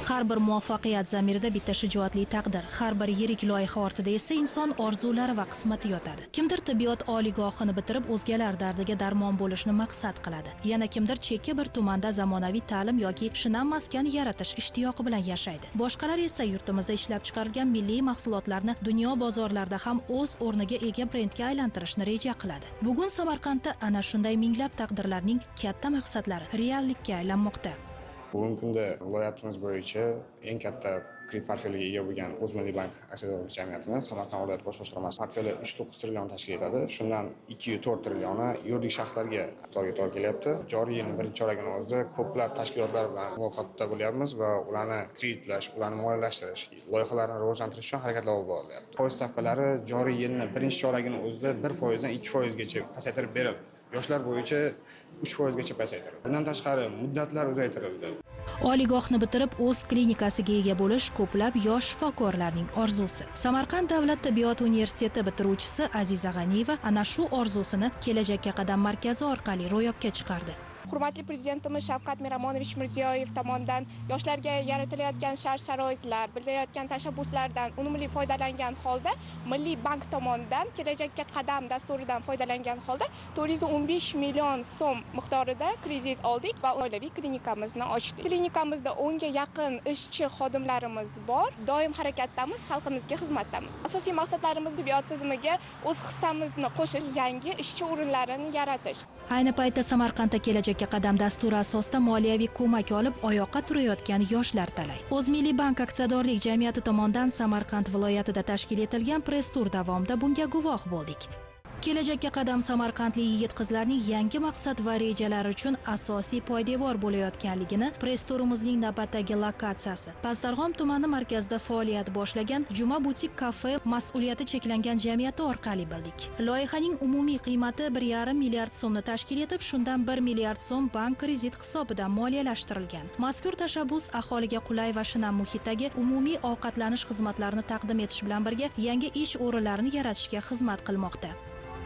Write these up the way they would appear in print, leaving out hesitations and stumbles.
Har bir muvaffaqiyat zamirida bitta shijoatli taqdir, har bir yirik loyiha ortida esa inson orzulari va qismati yotadi. Kimdir tibbiyot oliygohini bitirib, o'zgalar dardiga darmon bo'lishni maqsad qiladi. Yana kimdir chekka bir tumanda zamonaviy ta'lim yoki shinam maskan yaratish ishtiyoqi bilan yashaydi. Boshqalar esa yurtimizda ishlab chiqarilgan milliy mahsulotlarni dunyo bozorlarida ham o'z o'rniga ega brendga aylantirishni reja qiladi. Bugun Samarqandda ana shunday minglab taqdirlarning katta maqsadlari reallikka aylanmoqda. Bugungi kunda viloyatimiz bo'yicha eng katta kredit portfeliga ega bo'lgan O'zmilliybank aksiyadorlik jamiyatini Samarqand viloyat bosh boshqarmasi portfeli 3.9 trillion tashkil etadi. Shundan 2.4 trillioni yuridik shaxslarga to'g'ri kelyapti. Joriy yilning birinchi choragini o'zida ko'plab tashkilotlar bilan muloqotda bo'lyapmiz va ularni kreditlash, ularni moliyalashtirish, loyihalarni rivojlantirish uchun harakatlar olib borilyapti. Foiz stavkalari joriy yilning birinchi choragini o'zida 1% dan 2% gacha pasaytirib berildi. Yoshlar bo'yicha 3% gacha pasaytirildi. Bundan tashqari muddatlar uzaytirildi. Oliygohni bitirib, o'z klinikasiga ega bo'lish ko'plab yosh shifokorlarning orzusi. Samarqand davlat tibbiyot universiteti bitiruvchisi Aziza G'aniyeva ana shu orzusini Kelajakka qadam markazi orqali ro'yobga chiqardi. Hurmatli prezidentimiz Shavkat Miromonovich Mirziyoyev tomonidan yoshlarga yaratilayotgan shart-sharoitlar, bildirilayotgan tashabbuslardan unumli foydalangan holda Milliy bank tomonidan Kelajakka qadam dasturidan foydalangan holda 415 million so'm miqdorida kredit oldik va oilaviy klinikamizni ochdik. Klinikamizda 10 ga yaqin ishchi xodimlarimiz bor. Doim harakatdamiz, xalqimizga xizmatdamiz. Asosiy maqsadlarimiz tibbiyot tizimiga o'z hissamizni qo'shish, yangi ishchi o'rinlarini yaratish. Ayni paytda Samarqandda Kelajakka qadam dasturi asosida moliyaviy ko'mak olib oyoqqa turayotgan yoshlar talay. O'zmilliybank aksiyadorlik jamiyati tomonidan Samarqand viloyatida tashkil etilgan press tur davomida bunga guvoh bo'ldik. Kelajakka qadam samarqandlik yigit-qizlarning yangi maqsad va rejalari uchun asosiy poydevor bo'layotganligini press turimizning navbatdagi lokatsiyasi Pastdarg'om tumani markazida faoliyat boshlagan Juma butik kafe mas'uliyati cheklangan jamiyati orqali bildik. Loyihaning umumiy qiymati 1,5 milliard so'mni tashkil etib, shundan 1 milliard so'm bank kredit hisobidan moliyalashtirilgan. Mazkur tashabbus aholiga qulay va shinam muhitdagi umumiy ovqatlanish xizmatlarini taqdim etish bilan birga yangi ish o'rinlarini yaratishga xizmat qilmoqda.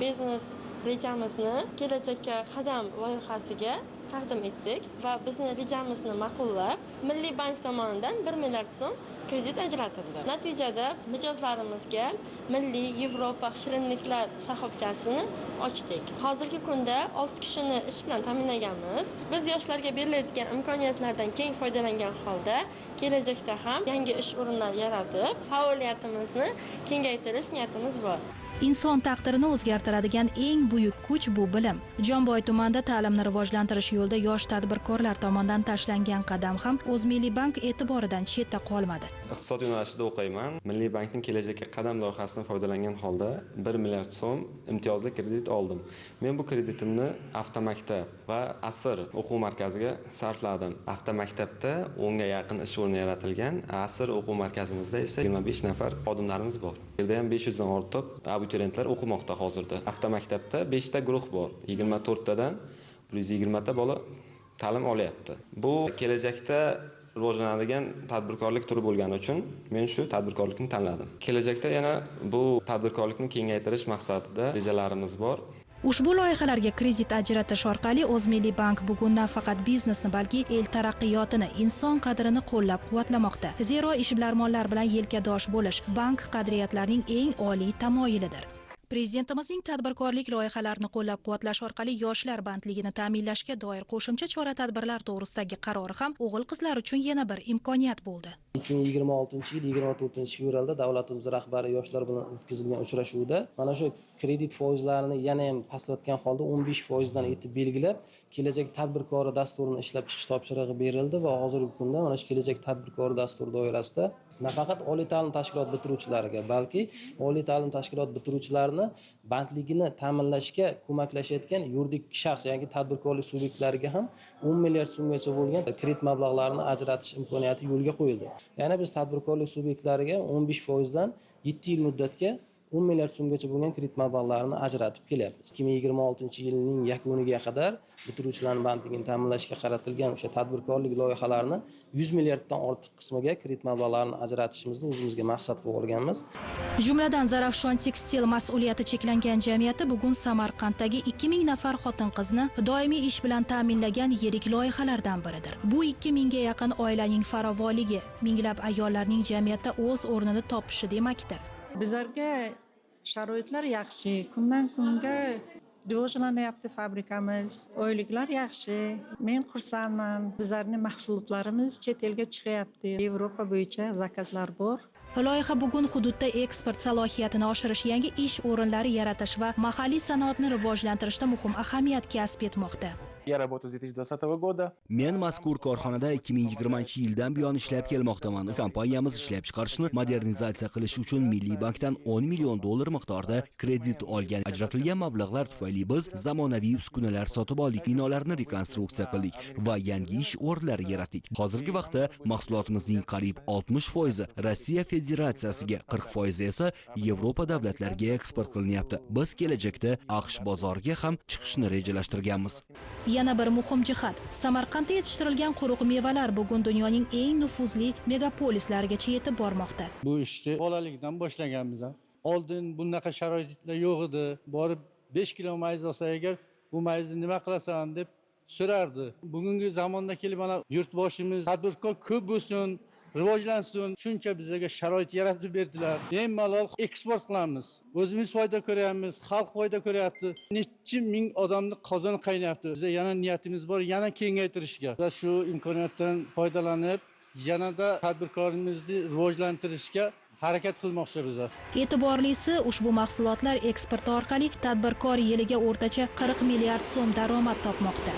Biznes rejamizni Kelajakka qadam loyihasiga taqdim etdik va bizni rejamizni ma'qullab, Milliy bank tomonidan 1 milliard so'm kredit ajratildi. Natijada mijozlarimizga milliy Yevropa shirinliklar shoxobchasini ochdik. Hozirgi kunda 6 kishini ish bilan ta'minlaganmiz. Biz yoshlarga berilayotgan imkoniyatlardan keng foydalangan holda kelajakda ham yangi ish o'rinlari yaratib, faoliyatimizni kengaytirish niyatimiz bor. Inson taqdirini o'zgartiradigan eng buyuk kuch bu bilim. Jomboy tumanida ta'limni rivojlantirish yo'lida yosh tadbirkorlar tomonidan tashlangan qadam ham O'zmilliybank e'tiboridan chetda qolmadi. Iqtisod yo'nalishida o'qiyman. Milliy bankning Kelajakka qadam loyihasidan foydalangan holda 1 milliard so'm imtiyozli kredit oldim. Men bu kreditimni avtomaktab va Asr o'quv markaziga sarfladim. Avtomaktabda 10 ga yaqin ish o'rni yaratilgan, Asr o'quv markazimizda esa 25 nafar xodimlarimiz bor. Bu yerda ham 500 dan ortiq abituriyentlar o'qimoqda hozirda. Avtomaktabda 5 ta guruh bor. 24 tadan 120 ta bola ta'lim olyapti. Bu kelajakda rivojlanadigan tadbirkorlik turi bo'lgani uchun men shu tadbirkorlikni tanladim. Kelajakda yana bu tadbirkorlikni kengaytirish maqsadida rejalarimiz bor. Ushbu loyihalarga kredit ajratish orqali O'zmilliybank bugun nafaqat biznesni, balki el taraqqiyotini, inson qadrini qo'llab-quvvatlamoqda. Zero ishbilarmonlar bilan yelkadosh bo'lish bank qadriyatlarining eng oliy tamoyilidir. Prezidentimizning tadbirkorlik loyihalarini qo'llab-quvvatlash orqali yoshlar bandligini ta'minlashga doir qo'shimcha chora-tadbirlar to'g'risidagi qarori ham o'g'il-qizlar uchun yana bir imkoniyat bo'ldi. 2026-yil 24-fevralda davlatimiz rahbari yoshlar bilan o'tkazilgan uchrashuvda mana shu kredit foizlarini yana ham pastlatgan holda 15% dan etib belgilab, Kelajak tadbirkori dasturini ishlab chiqish topshirig'i berildi va hozirgi kunda mana shu Kelajak tadbirkori dasturi doirasida nafaqat oliy ta'lim tashkilot bitiruvchilariga, balki oliy ta'lim tashkilot bitiruvchilarini bandligini ta'minlashga ko'maklashayotgan yuridik shaxs, ya'ni tadbirkorlik subyektlariga ham 10 milliard so'mgacha bo'lgan kredit mablag'larini ajratish imkoniyati yo'lga qo'yildi. Ya'ni biz tadbirkorlik subyektlariga 15% dan 7 yil muddatga 10 milliard so'mgacha bo'lgan kredit mablag'larini ajratib kelyapmiz. 2026-yilning yakuniga qadar bitiruvchilarning bandligini ta'minlashga qaratilgan o'sha tadbirkorlik loyihalarini 100 milliarddan ortiq qismiga kredit mablag'larini ajratishimizni o'zimizga maqsad qilib olganmiz. Jumladan, Zarafshon Tekstil mas'uliyati cheklangan jamiyati bugun Samarqanddagi 2000 nafar xotin-qizni doimiy ish bilan ta'minlagan yirik loyihalardan biridir. Bu 2000 ga yaqin oilaning farovonligi, minglab ayollarning jamiyatda o'z o'rnini topishi demakdir. Bizlarga sharoitlar yaxshi, kundan kunga rivojlanyapti fabrikamiz, oyliklar yaxshi. Men xursandman. Bizlarning mahsulotlarimiz chet elga chiqyapti. Yevropa bo'yicha zakazlar bor. Loyiha bugun hududda eksport salohiyatini oshirish, yangi ish o'rinlari yaratish va mahalliy sanoatni rivojlantirishda muhim ahamiyat kasb etmoqda. Я работаю с 2020 года. Men mazkur korxonada 2020-yildan buyon ishlab kelmoqdaman. Kompaniyamiz ishlab chiqarishni modernizatsiya qilish uchun Milliy bankdan 10 million dollar miqdorida kredit olgan. Ajratilgan mablag'lar tufayli biz zamonaviy uskunalar sotib oldik, binolarni rekonstruksiya qildik va yangi ish o'rinlari yaratdik. Hozirgi vaqtda mahsulotimizning qariyb 60% Rossiya Federatsiyasiga, 40% esa Yevropa davlatlariga eksport qilinyapti. Biz kelajakda AQSh bozoriga ham chiqishni rejalashtirganmiz. Yana bir muhim jihat, Samarqandda yetishtirilgan quruq mevalar bugun dunyoning eng nufuzli megapolislarigacha yetib bormoqda. Bu ishni bolalikdan boshlaganmiz. Oldin bunaqa sharoitlar yo'q edi. Borib 5 kilo mayiz olsa agar, bu mayizni nima qilasan deb so'rardi. Bugungi zamonda kelib mana yurtboshimiz tadbirkor ko'p bo'lsin, rivojlansin, shuncha bizga sharoit yaratib berdilar. Bemalol eksport qilamiz. O'zimiz foyda ko'ryapmiz, xalq foyda ko'ryapti. Necha ming odamni qozon qaynayapti. Bizda yana niyatimiz bor, yana kengaytirishga. Biz shu imkoniyatdan foydalanib, yanada tadbirkorimizni rivojlantirishga harakat qilmoqchi bizlar. E'tiborlisi, ushbu mahsulotlar eksporti orqali tadbirkor yiliga o'rtacha 40 milliard so'm daromad topmoqda.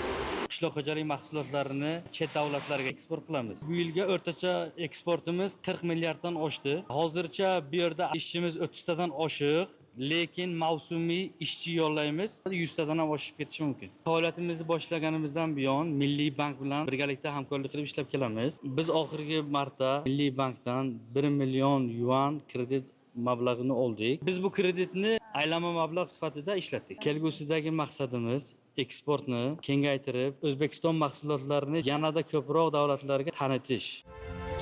Qishloq xo'jalik mahsulotlarini chet davlatlarga eksport qilamiz. Bu yilga o'rtacha eksportimiz 40 milliarddan oshdi. Hozircha bu yerda ishchimiz 30 tadan oshiq, lekin mavsumiy ishchi yollaymiz. 100 tadan ham oshib ketishi mumkin. Faoliyatimizni boshlaganimizdan buyon Milliy bank bilan birgalikda hamkorlik qilib ishlab kelamiz. Biz oxirgi marta Milliy bankdan 1 million yuan kredit mablag'ini oldik. Biz bu kreditni aylanma mablag' sifatida ishlatdik. Kelgusidagi maqsadimiz eksportni kengaytirib, O'zbekiston mahsulotlarini yanada ko'proq davlatlarga tanitish.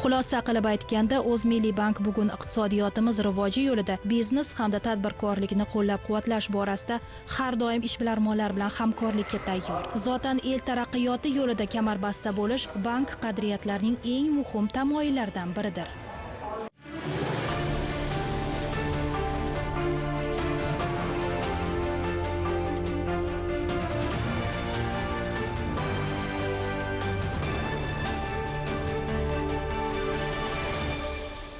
Xulosa qilib aytganda, O'zmilliybank bugun iqtisodiyotimiz rivoji yo'lida biznes hamda tadbirkorlikni qo'llab-quvvatlash borasida har doim ishbilarmonlar bilan hamkorlikka tayyor. Zotan el taraqqiyoti yo'lida kamarbasta bo'lish bank qadriyatlarining eng muhim tamoyillaridan biridir.